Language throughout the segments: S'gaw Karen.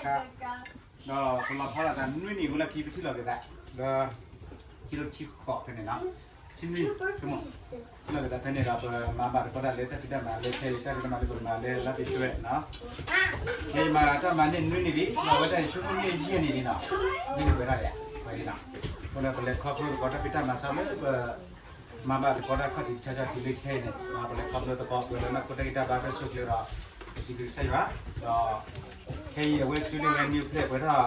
ဒီးပလီၤဖီလာ်သးနွံနံၣ်ဝံၤလီၢ်ခံ ပထံၣ်လိာ်က့ၤသး ဒီး ခံထိခံဆံဃိးဖဲန့ၣ်လီၤ. ဆံနွံ ထံၣ်လိာ်က့ၤသးဖဲန့ၣ်ဒီး ပမၤဘၣ်သကိးတၢ်လၢတၢ်ဖံးတၢ်မၤလၢခဲအံၤ တၢ်ဖံးတၢ်မၤလၢပမၤလၢလါဖ့ၤဘြူၤအါရံၤန့ၣ်လီၤ. ခဲအံၤမၤတၢ်မၤန့ၢ်နွံနံၣ်လံ ဒီးအဝဲဒၣ်အံၤ ဆိကမိၣ်န့ၢ်ယဲၢ်နံၣ်လံနီၤ, ဒ်န့ၣ်ဝဲဒၣ်ယါ, ဝဲဒၣ်နီၤ, အဃိဒီးပလဲၤခီဖျိသကိးတၢ်ဖံးတၢ်မၤဆၢလၢပ မၤဘၣ်သကိးတၢ်ခီၣ်ထံးတဆီဆီတုၤလၢခဲအံၤန့ၣ် ပလဲၤခီဖျိသကိး ပှဲၤဒီးနီၢ်ခိတၢ်ဂံၢ်တၢ်ဘါ တၢ်ဆိၣ်ကျၢၤဒီး ပစံးဘျုးကစၢ်ယွၤ, ဒီး ခဲအံၤအဝဲဆှၢန့ၢ်ဝဲ new place ပှဲၤ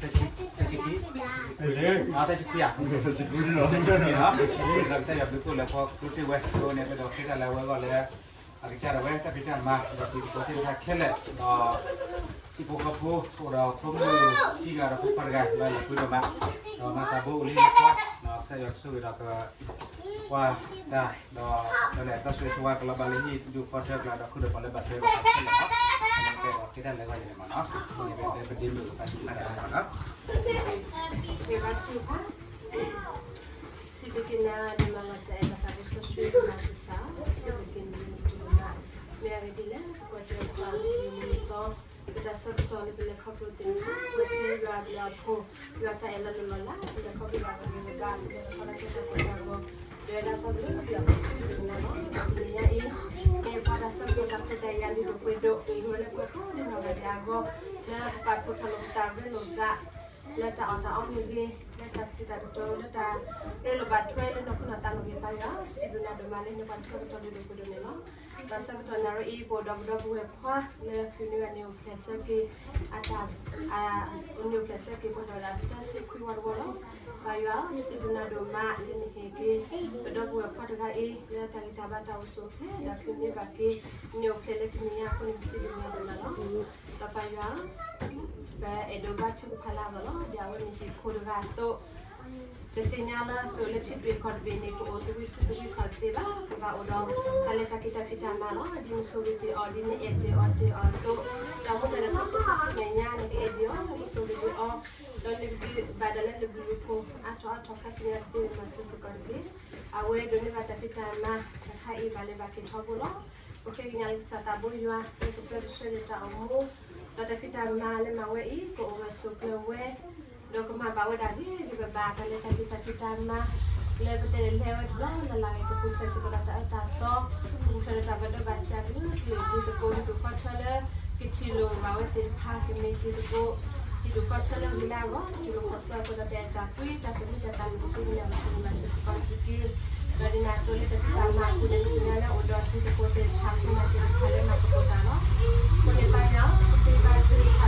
ထီၣ် သၢဆံခံ, သၢဆံခွံဧါ, သၢဆံခွံလီၤ, ဒီးကစၢ်ယွၤဘျုးဖှိၣ်လၢဖီကျိတ့ၢ်ဝဲ အဃိန့ၣ် ပဒီးဃ့တၢ်လၢအဝဲအဂီၢ်လၢ အကစၢ်ဒၣ်ဝဲတၢ်ဖံးတၢ်မၤ ဒီးတံၤသကိးသ့ၣ်တဖၣ်ခဲလၢာ် ဒီး ဟံၣ်ဖိဃီဖိ အိၣ်ဒီးဖိမုၣ်ခံဂၤဒီးဖိခွါတဂၤ လၢလီၤဃုာ်ဒီးမး, ဒီးမၤသးဘိအိၣ်လံတခီ, ကစၢ်ယွၤကဆိၣ်ဂ့ၤဒီးက ကွၢ်တၢ် ဒီး ဒီးလဲၤတၢ်ဆိၣ်ဂ့ၤဆိၣ်ဝါကလီၤဘၣ်လၢဟံၣ်ဒူၣ်ဖီထၢကျါ ဒီးဃုာ်ဒီးပှၤလၢဘၣ်ထွဲဒီးပှၤခဲလၢာ်လီၤ, ဒီးဃ့တၢ်လၢအဂီၢ်ယဲန့ၣ်မးနီၤ, အဃိန့ၣ် ပဒ့မုၣ်ကဖးစံးဖျါတၢ်လၢအဂီၢ်နီၤ စံးဘျုးက့ၤနၤ နမၤလီၤတၢ်အဲၣ်လီၤသးလၢစီဆှံ နမၤကစၢ်, စံးဘျုးက့ၤနၤ မ့ၢ်အဂ့ၢ်ဒ်လဲၣ် ပကွၢ်ထွဲပှၤမုၢ်နံၤမုၢ်သီ ပတၢ်ဆၢကတီၢ်လၢပလဲၤခီဖျိသ့ၣ်တဖၣ် ပကွၢ်ထွဲယွၤအဘျုးအဖှိၣ် ယွၤတၢ်အဲၣ်လီၤလိၢ်လီၤလး ပလဲၤခီဖျိဘၣ်က့ၤဝဲဒၣ် ပလဲၤခီဖျိတၢ်ကီတၢ်ခဲ ဒီးဝဲဒၣ်ပှၤကလုာ်ကဒုးအပူၤစံးဘျုးနၤလီၤ. ဒီးတနံၤညါအံၤ မ့ၢ်ပှၤတၢ်ဆၢကတီၢ်တၢ်ခွဲးတၢ်ယာ်လုၢ်ဒိၣ်ပှ့ၤဒိၣ် ယိၤလၢပှဲၤကိးဒဲးနီၢ်ဂၤဒဲးအဂီၢ် လၢပပာ်ဖှိၣ်ထီၣ်လိာ်ပသးရ့လိာ်သး လၢတၢ်အီၣ်တၢ်အီမ့ၢ်ဂ့ၤ, လၢတၢ်စံးတၢ်ကတိၤ လၢတၢ်ရ့လိာ်ဘၣ်ထွဲလၢနီၢ်ခိနီၢ်သးမ့ၢ်ဂ့ၤ ပၢ်ယွၤ ပစံးဘျုးနၤဒိၣ်မးလၢနပှၤတၢ်ဆၢကတီၢ်လုၢ်ဒိၣ်ပှ့ၤဒိၣ်န့ၣ်လီၤ. တၢ်ဆၢကတီၢ်နၣ်ရံၣ်အံၤ ပအိၣ်ဒီးပဒီပုၢ်ဝဲၢ်ခွါလၢဖုနွံဂၤန့ၣ်အိၣ်ဖျဲၣ်ဆၢက့ၤ အတၢ် အိၣ်န့ၣ်အိၣ်ဖျဲၣ်ဆၢက့ၤပှဲၤထီၣ်ဝဲဒၣ်သၢဆံခွံဝီတဝီလီၤ. ပၢ်ယွၤဧၢ ပစံးဘျုးနၤဒိၣ်မးလၢနဟ့ၣ်က့ၤ ပဒီပုၢ်ဝဲၢ်ခွါတဂၤအံၤ လၢတၢ်ဂံၢ်တၢ်ဘါတၢ်အိၣ်ဆူၣ်အိၣ်ချ့ ဒီးဖုန့ၢ်ဘၣ်က့ၤ န့ၣ်အိၣ်ဖျဲၣ်လၢတနံၤညါအဃိန့ၣ် ပစံးဘျုးနၤဒိၣ်မးလီၤ. ဒီးပၢ်ယွၤဧၢ ပအဲၣ်ဒိးဘါထုကဖၣ်လၢအဂီၢ်လီၤ. ဒ်အဝဲမ့ၢ်ဟံၣ်ခိၣ်တဂၤအသိး ပသ့ၣ်ညါလၢပအိၣ်လၢထံတဘ့ၣ်ကီၢ်တဘ့ၣ်န့ၣ် ပအိၣ်တဝံၤဆူတဝံၤခီၣ်တသ့ဘၣ်. ပဘၣ်အိၣ်ဒီး တၢ်လၢတၢ်ဖံးတၢ်မၤလီၤ. ဒ်နဆိၣ်ဂ့ၤတ့ၢ်အီၤ ဒ်နအဲၣ်တ့ၢ်အီၤတ့ၢ်အီၤအသိး ဒီးမ့ၢ်တၢ်လၢပခိၣ်ပဃၢ်ဆူမဲာ်ညါ နကအဲၣ်ဒိးအီၤ နကဆိၣ်ဂ့ၤဒိၣ်အီၤ ဒီးနကဒုးဘၣ်ဒၣ်လၢနဘျုးနဖှိၣ် အါထီၣ်အါထီၣ်ခါဆူညါတက့ၢ် မၤစၢၤစ့ၢ်ကီးတက့ၢ်. အဝဲဒိးန့ၢ်ဘၣ်တၢ်ဖံးတၢ်မၤ တခါအံၤဘၣ်လဲၤဘၣ်က့ၤထီဘိလီၤ. ပဃ့ကညးလၢကစၢ်သးဘိယွၤ လၢကပၢကဆှၢန့ၢ်တၢ်အိၣ်မူ ဒီးတၢ်ဖံးတၢ်မၤလၢမၤဝဲအံၤ ကအိၣ်ဝဲဆိးကျၢၤဝဲ ဒီးကမၤဘၣ်ဝဲဒၣ်ဂ့ၤဂ့ၤဘၣ်ဘၣ် တၢ်လၢတၢ်ဖံးတၢ်မၤ လၢပတဲလဲၤဝဲတဘျီလၢ်လၢ်ဂ့ၤ ကပူၤဖျဲးစ့ၢ်ကီးဒီးတၢ်အၢတၢ်သီ ကပူၤဖျဲးဒီးတၢ်ဘၣ်ဒိဘၣ်ထံးအကလုာ်ကလုာ် တံၤသကိး ဟံၣ်ဒူၣ်ဃီထၢလၢ ကထံၣ်လိာ်ဘၣ်ဝဲသ့ၣ်တဖၣ် ကမ့ၢ်တံၤသကိး ဟံၣ်ဒူၣ်ဃီထၢလၢဂ့ၤလၢအဂီၢ် တုၤလီၤခီၣ်ဆၢအဃိဒီး တၢ်အဲၣ်တၢ်ကွံတၢ်သမံတၢ်သးန့ၣ် ပဃ့ကညးလၢကစၢ်မၤစၢၤစ့ၢ်ကီးန့ၣ်တက့ၢ်. ဒီးဒ်န့ၣ်အသိးလၢတၢ်ဖံးတၢ်မၤအပူၤန့ၣ် ပသ့ၣ်ညါလၢအိၣ်ဒီးတံၤသကိးသ့ၣ်တဖၣ် ခိၣ်နၢ်သ့ၣ်တဖၣ်လၢမၤသကိးတၢ်လီၤ. အဃိန့ၣ်ပၢ်ယွၤ ပဃ့ဘါထုကဖၣ်